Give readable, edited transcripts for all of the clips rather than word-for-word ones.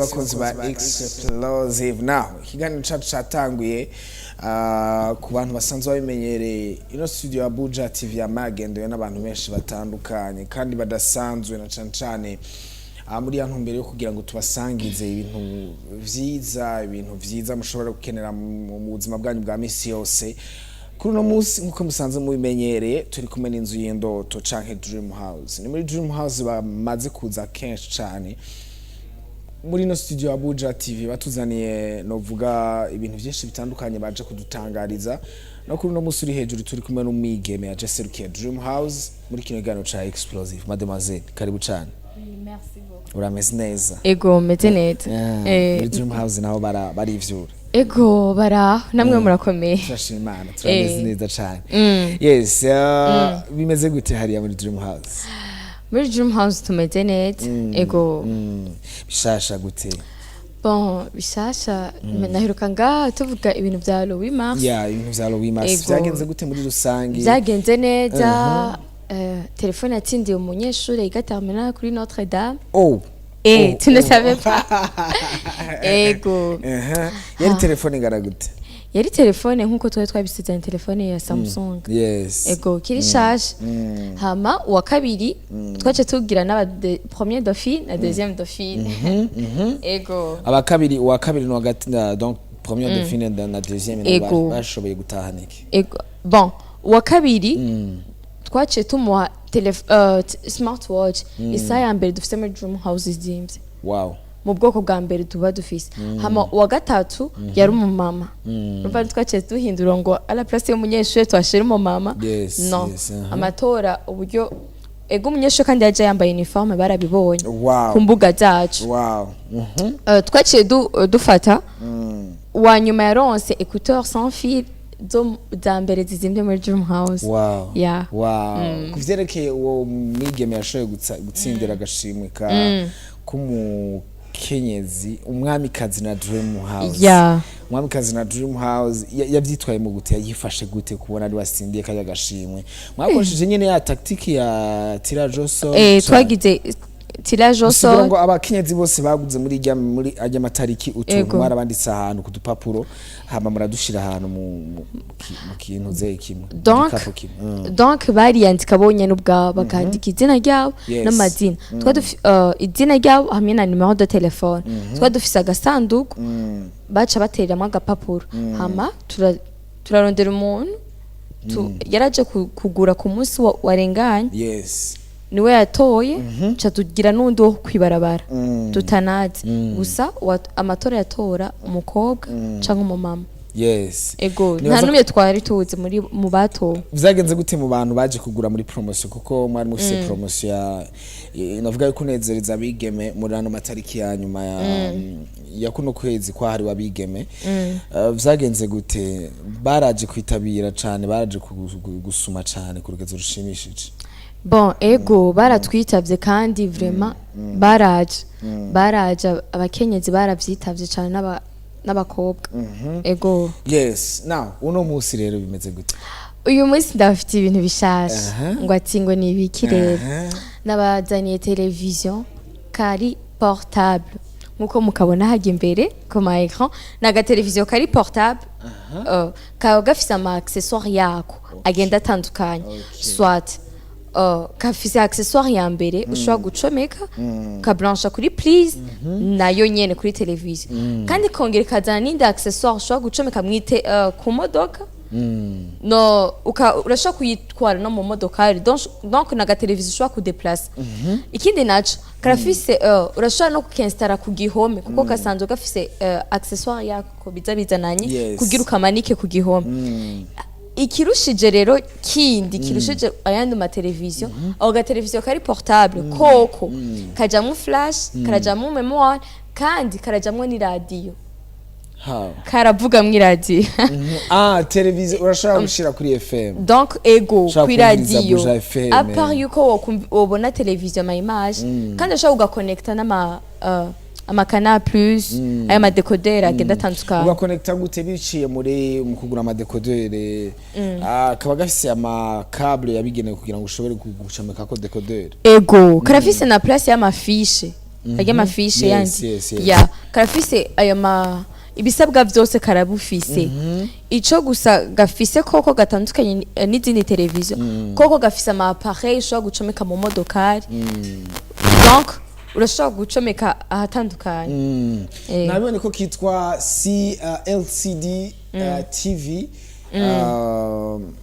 Bakunzi ba Explosive Now, ikiganiro cacu catanguye. Ku bantu basanzwe babimenyereye, ino studio ya Buja TV yamagendewe n'abantu benshi batandukanye kandi badasanzwe, na cane cane muri ya ntumbero yo kugira ngo tubasangize ibintu vyiza, ibintu vyiza mushobora gukenera mu buzima bwanyu bwa misi yose. Kuri uno munsi, nk'uko musanzwe mubimenyereye, turi kumwe n'inzu y'indoto canke Dream House. Ni muri Dream House bamaze kuza kenshi cane muri ino studio ya Buja TV, batuzaniye novuga ibintu byinshi bitandukanye baje kudutangariza. No kuri uno munsi uri hejuru turi kumwe n'umwigeme yaje serukiye Dream House muri kino kiganiro ca Explosive. Mademoiselle, karibu cane. Merci beaucoup. Urameze neza? Ego, meze neza. Muri Dream House naho barivyura? Ego, baraho, namwe murakomeye? Turashima Imana, turameze neza cane. Yes, bimeze gute hariya muri Dream House? Muri Dream House tumeze neza, ego. Bishasha gute? Bon, bishasha, naheruka ngaha tuvuga ibintu vya le 8 mars. Ya, ibintu vya le 8 mars. Ego. Vyagenze gute muri rusange? Vyagenze neza. Telefone yatsindiye umunyeshure yiga terminale kuri Notre Dame. Oh. Eh, Oh, tu ne oh. savais pas? Ego. Aha. Yari telefone ingana gute? Yari telefone nkuko twari twabisizanye, telefone ya Samsung. Ego, kiri shasha. Hama uwa kabiri twace tugira n'aba premier dauphine na deuxième dauphine. Ego. Aba kabiri, uwa kabiri n'uwa gatatu, donc première dauphine na deuxième nabo Ego. bashoboye gutahana iki? Ego, bon, uwa kabiri twaciye tumuha smartwatch, isaha ya mbere dufise muri Dream House izimvye mu bwoko bwa mbere tuba dufise. Hama uwa gatatu yari umumama. Urumva twaciye duhindura ngo à la place y'umunyeshure twashira umumama. No amatora uburyo, ego, umunyeshure kandi yaje yambaye uniforme, barabibonye ku mbuga zacu. Twaciye dufata uwa nyuma yaronse écouteur sans fil zo za mbere zizimvye muri Dream House. Yeah. Wow. Ku vyerekeye uwo mwigeme yashoboye gutsindira agashimwe ka k'umukenyezi umwamikazi na Dream House, umwamikazi na Dream House, yavyitwaye mu gute? Yifashe gute kubona ari watsindiye kajya gashimwe? Mwakoresheje nyene ya tactique ya tirage au sort? Twagize tirage au Bisigura sort. ngo abakenyezi bose baguze muri arya matariki utuntu barabanditse ahantu ku dupapuro, hama muradushira ahantu mu kintu ze kimwe, mu gikapo kimwe. Donc bariyandika bonyene ubwabo, bakandika izina ryabo n'amazina. Izina ryabo hamwe na numéro de téléphone. Twa dufise agasanduku baca batereramwo agapapuro, hama turarondera umuntu yaraje kugura ku munsi warenganye. Niwe yatoye. Ca tugira n'undi wo kwibarabara tutanazi gusa. Amatora yatora umukobwa canke umumama. Ego, nta n'umwe twari tuzi muri mu batowe. Vyagenze gute mu bantu baje kugura muri promotion? Kuko mwari mufise promotion ya navuga yuko kunezereza abigeme muri ano matariki ya nyuma ya kuno kwezi kwahariwe abigeme. Vyagenze gute? Baraje kwitabira cane, baraje gusuma cane ku rugezo rushimishije? Bon, ego, baratwitavye kandi vraiment baraje, abakenyezi baravyitavye cane n'abakobwa, ego. Yes. Now, uno munsi rero bimeze gute? Uyu munsi ndabafite ibintu bishasha. Ngo ati ngo ni ibiki rero? Nabazaniye television kari portable, nkuko mukabona hajya imbere ku ma écran. Ni agateleviziyo kari portable, kaba gafise ama accessoire yako agenda atandukanye. Soit kafise accessoire ya mbere ushobora gucomeka, ukabrancha kuri prise nayo nyene kuri televiziyo, kandi kongera ikazana n'indi accessoire ushobora gucomeka mwite ku modoka. No urashobora kuyitwara no mu modokari. Donc na gateleviziyo ushobora kudeplacer. Ikindi naco karafise, urashobora no kukinstara ku gihome, kuko gasanzwe gafise accessoire yako biza bizananye kugira ukamanike ku gihome. Ikirushije rero, kindi kirushije ayandi mateleviziyo, ako gateleviziyo kari portable koko kajamwo flash, karajamwo mémoire, kandi karajamwo n'iradiyo. How? Karavuga mw'iradiyo. Ah, televiziyo urashobora gushira kuri FM? Donc ego. Ushobora Kw'iradiyo. kumviriza Buja FM. À part yuko wobona televiziyo, ama image, kandi ushobora ugakonekta n'ama ama Canal Plus, aya ma décodeur agenda atandukanye. Ugakonekta gute? Biciye muri mu kugura ama décodeur? Ah, kaba gafise ama câble yabigenewe kugira ngo ushobore gucomekako décodeur? Ego, karafise na place y'ama fiche. Arya ama fiches yandi. Ya, karafise ayo ma ibisabwa byose karabufise. Ico gusa gafise koko gatandukanye n'izindi televiziyo, koko gafise ama appareil ushobora gucomeka mu modokari, donc urashobora gucomeka ahatandukanye. Nabibonye ko kitwa C LCD TV.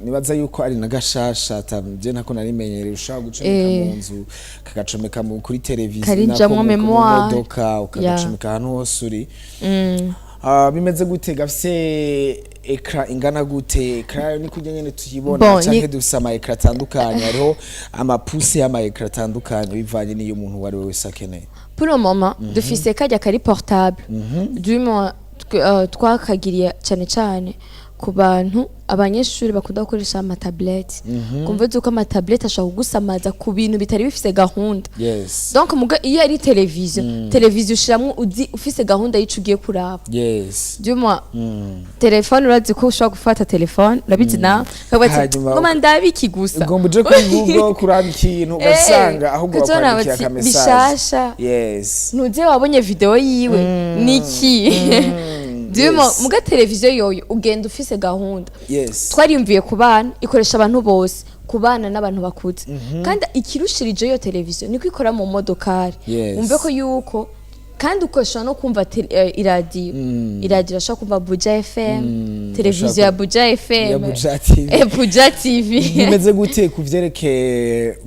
Nibaza yuko ari na gashasha je ntako narimenyereye. Ushobora gucomeka mu nzu, kagacomeka kuri televiziyo, Karijamwo nako mu mémoire. modoka, ukagacomeka ahantu hose uri. Bimeze gute? Gafise écran ingana gute? Écran ni kurya nyene tuyibona, Bon, canke dufise ama écran atandukanye? Hariho ama pouces y'ama écran atandukanye bivanye n'iyo umuntu uwo ari we wese akeneye. Pour le moment dufise kajya kari portable, du moins twakagiriye cyane cyane ku bantu, abanyeshuri bakunda gukoresha ama tablettes, kumva yuko ama tablettes ashobora kugusamaza ku bintu bitari bifise gahunda. Donc muga iyo ari televiziyo, televiziyo ushiramwo uzi ufise gahunda y'ico ugiye kuraba. Du moins telefone, urazi ko ushobora gufata telefone, urabizi nawe, ukavuga ati Hanyuma ngoma ndabiki gusa. Ugomba uje kuri Google kuraba ikintu, ugasanga ahubwo ukazibona bakwandikiye bati, aka message. Bishasha. Ntuze wabonye video yiwe niki? Du moins muga televiziyo yoyo ugenda ufise gahunda. Twariyumviye ku bana, ikoresha abantu bose, ku bana n'abantu bakuze. Kandi ikirushirije iyo televiziyo niko ikora mu modokari. Wumve ko yuko kandi ukoresha no kumva iradiyo, iradiyo urashobora kumva Buja FM, televiziyo ya Buja FM. Ya Buja TV. Buja TV. Bimeze gute ku vyerekeye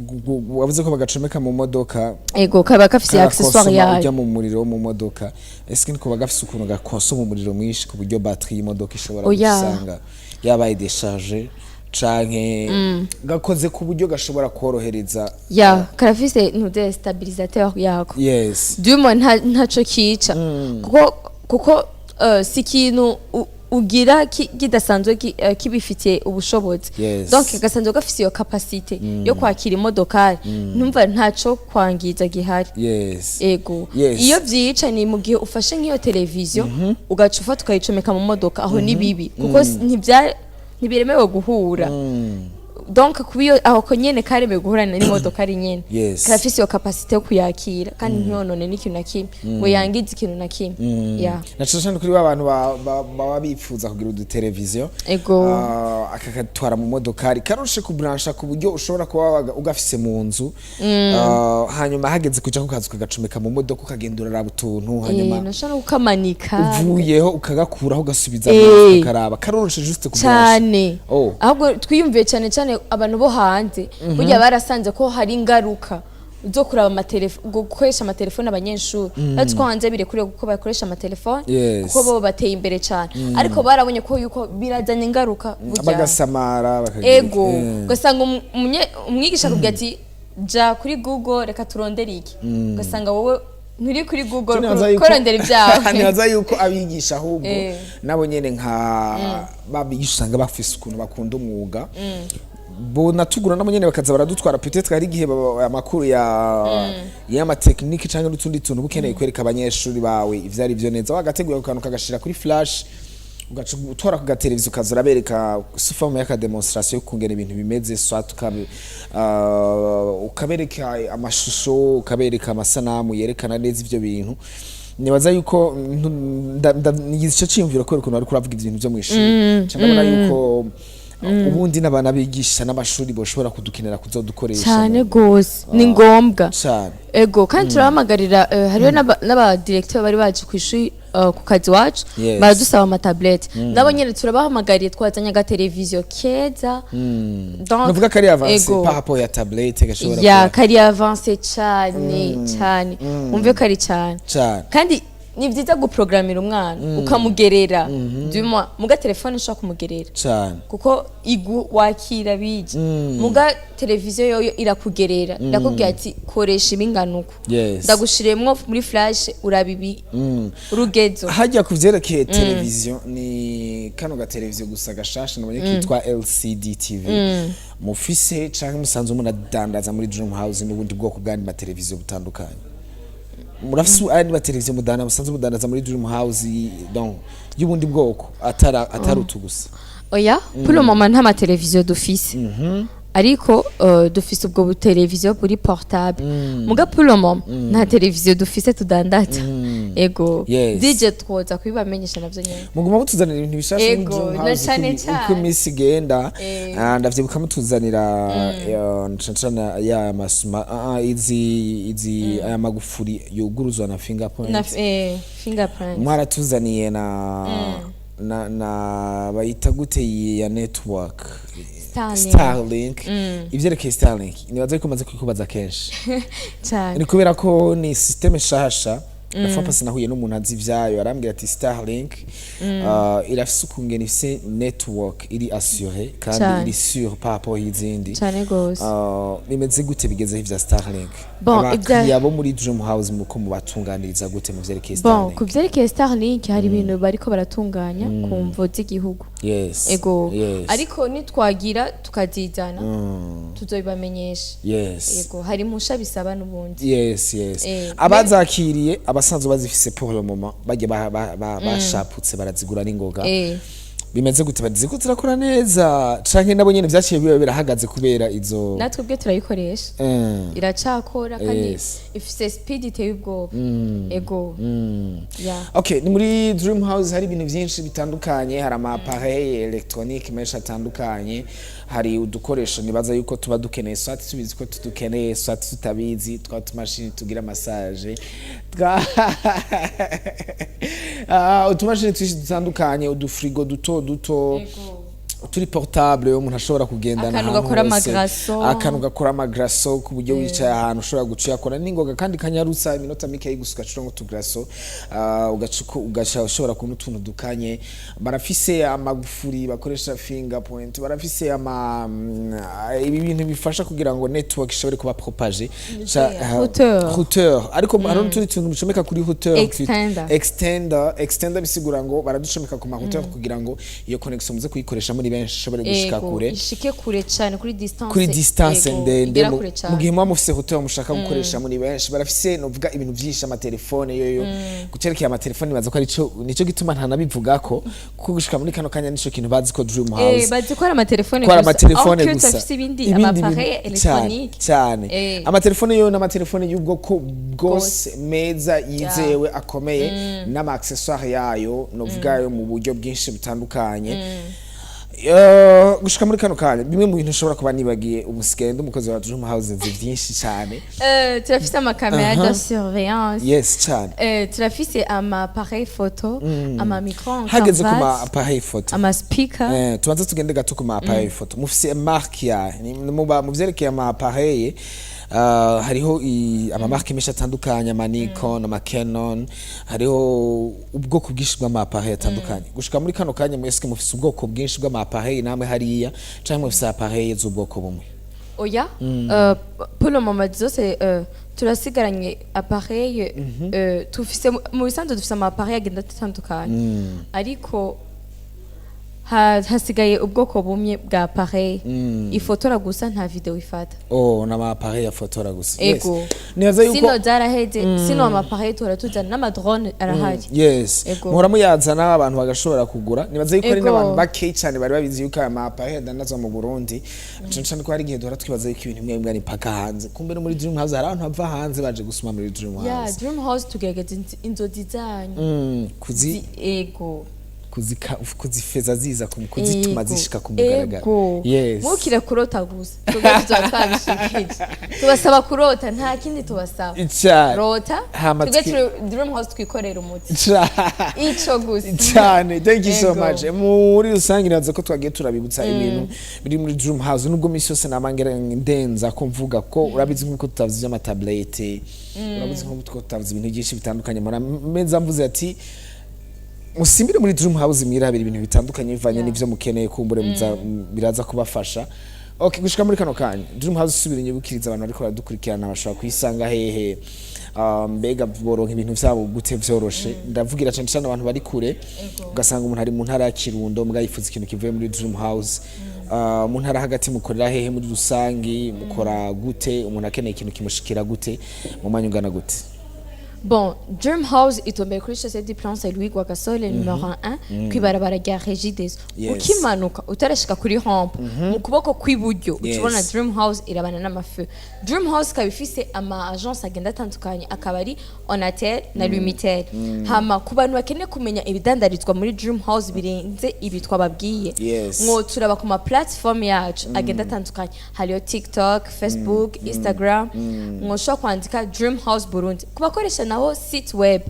wavuze ko bagacomeka mu modoka? Ego, kaba gafise accessoire karakonsoma yayo. Ujya mu muriro wo mu modoka, ese niko bagafise ukuntu gakonsoma umuriro mwinshi ku buryo batterie y'imodoka ishobora Oya. gusanga yabaye déchargée, canke gakoze ku buryo gashobora korohereza? Ya, karafise ntuze stabilisateur yako. Du moins ntaco kica, kuko si ikintu ugira kidasanzwe kibifitiye ubushobozi. Donc gasanzwe gafise iyo capacité yo kwakira imodokari, numva ntaco kwangiza gihari. Ego. Iyo vyica ni mu gihe ufashe nk'iyo televiziyo, ugaca ufata ukayicomeka mu modoka, aho ni bibi kuko ntibiremewe guhura. Donc kuba iyo aho ko nyene karemewe guhura n'imodoka ari nyene, karafise iyo capacité yo kuyakira kandi ntiyonone n'ikintu na kimwe ngo yangize ikintu na kimwe, ya. Na cane cane kuri ba bantu baba bifuza kugira uduteleviziyo. Akakatwara mu modokari, karoroshe kuburansha ku buryo ushobora kuba ugafise mu nzu, hanyuma hageze kuja ku kazi ukagacomeka mu modoka, ukagenda uraraba utuntu, hanyuma nashobora no kukamanika. Uvuyeho ukagakuraho, ugasubiza mu nzu, ukakaraba. Karoroshe juste kuburansha. Cyane. Ahubwo twiyumviye cyane cyane abantu bo hanze, burya barasanze ko hari ingaruka zo kuraba amatelefone, gukoresha amatelefone abanyeshuri. Uretse ko hanze birekuriwe kuko bakoresha amatelefone, kuko bo bateye imbere cyane, ariko barabonye ko yuko birazanye ingaruka burya. Bagasamara, bakagira Ego. Ugasanga umwigisha akubwira ati "Ja kuri Google, reka turondere iki", ugasanga wowe nturi kuri Google Nibaza kurondera ibyawe. Nibaza yuko abigisha ahubwo nabo nyene nka babigisha usanga bafise ukuntu bakunda umwuga, bonatugura nabo nyene bakaza baradutwara. Peut-être hari igihe amakuru ya y'ama technique canke n'utundi tuntu bukeneye kwereka abanyeshuri bawe ivyo ari byo neza, wagateguye ako kantu kagashira kuri flash, ugaca utwara ku gateleviziyo, ukaza urabereka sous forme y'aka démonstration y'ukungena ibintu bimeze, soit ukabereka amashusho, ukabereka amasanamu yerekana neza ivyo bintu. Nibaza yuko nigize ico ciyumviro kubera ukuntu wariko uravuga ibintu vyo mw'ishuri. Ca ndabona yuko ubundi n'abana bigisha n'amashuri boshobora kudukenera kuzodukoresha. Cyane gose, ni ngombwa. Cane. Ego, kandi turahamagarira, hariho n'aba directeur bari baje ku ishuri, ku kazi iwacu, baradusaba ama tablettes. Nabo nyene turabahamagariye, twazanye agateleviziyo keza. Donc, Nuvuga ko ari avancé ego. par rapport ya tablette gashobora Ya, kuba kari avancé cyane cyane, umve ko ari cyane. Cane. Kandi ni byiza guprogramira umwana, ukamugerera. Du moins muga telefone ushobora kumugerera, kuko igu wakira bije. Muga televiziyo yoyo irakugerera, irakubwira ati "Koresha ibingana uku." Ndagushiremwo muri flash, uraba ibi urugezo. Hajya ku vyerekeye televiziyo, ni kano ga televiziyo gusa gashasha nabonye kitwa LCD TV mufise, canke musanzwe munadandaza muri Dream House n'ubundi bwoko bw'andi mateleviziyo butandukanye? Murafise ayandi mateleviziyo mudana, musanzwe mudandaza muri Dream House, donc y'ubundi bwoko atari utu gusa? Oya, pour le moment nta mateleviziyo dufise. Ariko dufise ubwo buteleviziyo buri portable, muga pour le moment nta televiziyo dufise tudandaza, ego. DJ twoza kubibamenyesha navyo nyene. Muguma mutuzanira ibintu bishasha muri Ego, Dream na House cane uko cane. iminsi igenda. Ndavyibuka mutuzanira cane cane ya masuma izi aya magufuri yuguruzwa na fingerprint. Na fingerprint. Mwaratuzaniye na bayita gute iyi ya network? Starlink. Starlink. Ivyerekeye Starlink, nibaza yuko maze kubikubaza kenshi. Cane. Ni kubera ko ni système nshasha. La fois passée nahuye n'umuntu azi ivyayo, arambwira ati Starlink irafise ukungene ifise network iri assurée kandi iri sûre par rapport y'izindi. Cane gose. Bimeze gute, bigezeho ivya Starlink? Bon, Abakiriya bo muri Dream House muko mubatunganiriza gute mu vyerekeye Bon, Starlink? ku vyerekeye Starlink, hari ibintu bariko baratunganya ku mvo z'igihugu. Ego. Ariko nitwagira tukazizana, tuzobibamenyesha. Ego, hari musha bisaba n'ubundi. Yes. Abazakiriye, abasanzwe bazifise pour le moment, bajya bashaputse barazigura n'ingoga. Bimeze gute, baziko zirakora neza canke nabo nyene vyaciye biba birahagaze kubera izo? Natwe ubwe turayikoresha. Iracakora kandi ifise speed iteye ubwoba, ego. Yeah. Okay, ni muri Dream House hari ibintu byinshi bitandukanye, hari ama appareil électronique menshi atandukanye, hari udukoresho nibaza yuko tuba dukeneye, soit tubizi ko tudukeneye, soit tutabizi, twa tumashini tugira massage, twa utumashini twinshi dutandukanye, udufrigo duto duto turi portable umuntu ashobora kugendana Akantu ahantu gakora hose. ama glaçons. Akantu gakora ama glaçons ku buryo wicaye ahantu ushobora guca uyakora n'ingoga kandi kanyarutsa, iminota mike gusa ugacura ngo tuglaçons, ugaca ushobora kunywa utuntu dukanye. Barafise amagufuri bakoresha fingerprint, barafise ama ibi bintu bifasha kugira ngo network ishobore kuba propagée. Routeur. Routeur, ariko hari n'utundi tuntu ducomeka kuri routeur. Extender. Extender bisigura ngo baraducomeka ku ma routeur kugira ngo iyo connection muze kuyikoresha muri benshi, ishobore gushika kure. Ishike kure cyane, kuri distance. Kuri distance ndende. Igera kure cyane. Mu gihe muba mufise routeur mushaka gukoresha muri benshi, barafise novuga ibintu byinshi, amatelefone yoyo. Gucerekeye amatelefone, nibaza ko arico nico gituma ntanabivugako, kuko gushika muri kano kanya nico kintu bazi ko Dream House Bazi ko ari amatelefone ko ari gusa. amatelefone Aho gusa. afise ibindi Ibindi ama appareil bintu cyane électronique. Cyane. Amatelefone yo n'amatelefone y'ubwoko bwose meza, yizewe, akomeye, n'ama accessoire yayo novuga yo mu buryo bwinshi butandukanye. Gushika muri kano kanya, bimwe mu bintu ushobora kuba nibagiye, umusigende umukozi wa Dream House nzi byinshi cyane. Turafise amakamera de surveillance. Yes, cyane. Turafise ama appareil photo, ama micro en Hageze ku ma cravate, appareil photo, ama speaker. Tubanze tugende gato ku ma appareil photo. Mufise marque ya mu vyerekeye ama appareil, hariho ama marque menshi atandukanye, ama Nikon, ama Canon, hariho ubwoko bwinshi bw'ama appareil atandukanye. Gushika muri kano kanya, mwese mufise ubwoko bwinshi bw'ama appareil namwe hariya, canke mufise appareil z'ubwoko bumwe? Oya, pour le moment zose turasigaranye appareil tufise. Mu bisanzwe dufise ama appareil agenda atandukanye, ariko hasigaye ubwoko bumwe bwa appareil ifotora gusa, nta video ifata. Oh, n'ama appareil afotora gusa. Ego. Nibaza yuko Sino zaraheze, sino ama appareil tuhora tuzana n'ama drone arahari. Ego. Muhora muyazana, abantu bagashobora kugura. Nibaza yuko ari n'abantu bake cyane bari babizi yuko aya ma appareil adandazwa mu Burundi, cane cane ko hari igihe duhora twibaza yuko ibintu bimwe bimwe ari mpaka hanze. Kumbe no muri Dream House hari abantu bava hanze baje gusuma muri Dream House. Dream House tugerageza inzozi zanyu Kuzi ego. Kuzifeza ziza kuzituma zishika ku mugaragaro. Ego. Mukire kurota gusa, twebwe tuzoba twabishikije. Tubasaba kurota, nta kindi tubasaba. Cyane. Rota, Hama twebwe turi Dream House, twikorera umuti. Ico gusa. Cyane, thank you so Ego. much. Muri rusange nibaza ko twagiye turabibutsa ibintu biri muri Dream House, nubwo misi yose namangera ndenza ko mvuga ko urabizi nkuko tutavuze iby'amatablete, urabizi nkuko tutavuze ibintu byinshi bitandukanye, mpora meza mvuze ati musimbire muri Dream House mwirabira ibintu bitandukanye bivanye n'ivyo mukeneye, kumbure biraza kubafasha. Okay, gushika muri kano kanya, Dream House, subira inyibukiriza abantu bariko baradukurikirana, bashobora kuyisanga hehe? Mbega boronka ibintu vyabo gute vyoroshe? Ndavugira cane cane abantu bari kure, ugasanga umuntu ari mu ntara ya Kirundo mbwa yifuza ikintu kivuye muri Dream House. Mu ntara hagati mukorera hehe muri rusangi? Mukora gute? Umuntu akeneye ikintu kimushikira gute, mu mwanya ungana gute? Bon, Dream House itumbeye kuri Chaussée du Prince Louis Rwagasore numéro 1, kwibarabara rya Regideso. Ukimanuka utarashika kuri rampe, mu kuboko kw'iburyo ucubona Dream House, irabana n'ama feux. Dream House ikaba ifise ama agence agenda atandukanye, akaba ari Onatel na Lumitel. Hama ku bantu bakeneye kumenya ibidandarizwa muri Dream House birenze ibi twababwiye, mwo turaba ku ma platform yacu agenda atandukanye, hariyo TikTok, Facebook, Instagram, mwoshobora kwandika Dream House Burundi. Ku bakoresha naho site web,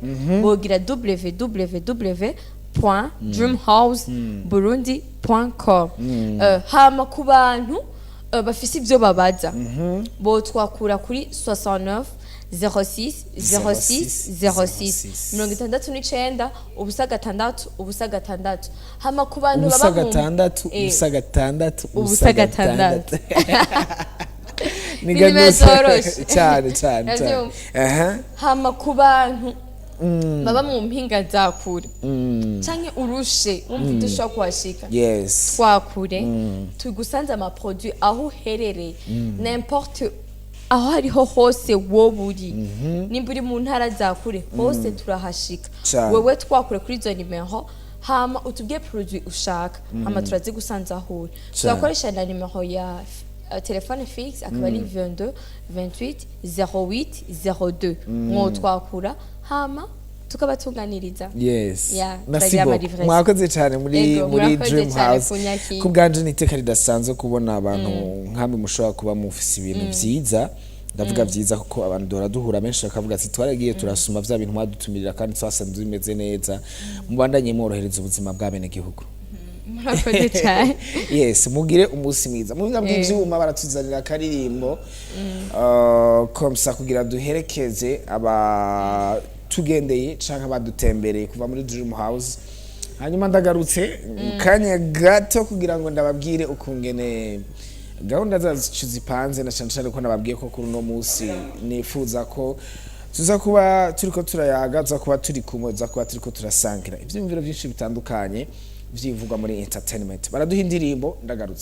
bogira www.dreamhouseburundi.com. Hama ku bantu bafise ivyo babaza, botwakura kuri 69 06 06 06, 69 0 6 0 6. Hama ku bantu 0 baba mu 6 0 6 0 6. Ni Ni nimero gose. zoroshe. Cyane cyane cyane. Ndavyumva. Hama ku bantu baba mu mpinga za kure canke urushe wumva udashobora kuhashika, twakure tugusanze ama produit aho uherereye, n'importe aho ariho hose wowe uri, nimba uri mu ntara za kure hose turahashika. Wewe twakure kuri izo nimero, hama utubwiye produit ushaka, hama turazigusanza aho uri. Turakoresha na nimero ya telefone fixe, akaba ari 22 28 08 02. Mwotwakura hama tukabatunganiriza. Yeah, Merci turagira beaucoup. ama livraison. Mwakoze cyane muri Ego, muri murakoze Dream cyane House. kunyakira. Ku bwanje ni iteka ridasanzwe kubona abantu nkamwe mushobora kuba mufise ibintu vyiza. Ndavuga vyiza kuko abantu duhora duhura benshi bakavuga ati: "Twaragiye turasuma vya bintu mwadutumirira kandi twasanze bimeze neza." Mubandanye mworohereza ubuzima bwa bene gihugu. Murakoze cyane. Yes, mugire umunsi mwiza. Mu buhinga bw'ivyuma baratuzanira akaririmbo comme ça kugira duherekeze abatugendeye canke abadutembereye kuva muri Dream House. Hanyuma ndagarutse mu kanya gato kugira ngo ndababwire ukungene gahunda zacu zipanze, na cane cane ko nababwiye ko kuri uno munsi nifuza ko tuza kuba turiko turayaga, tuza kuba turi kumwe, tuza kuba turiko turasangira ivyiyumviro vyinshi bitandukanye vyivugwa muri entertainment. Baraduha indirimbo, ndagarutse.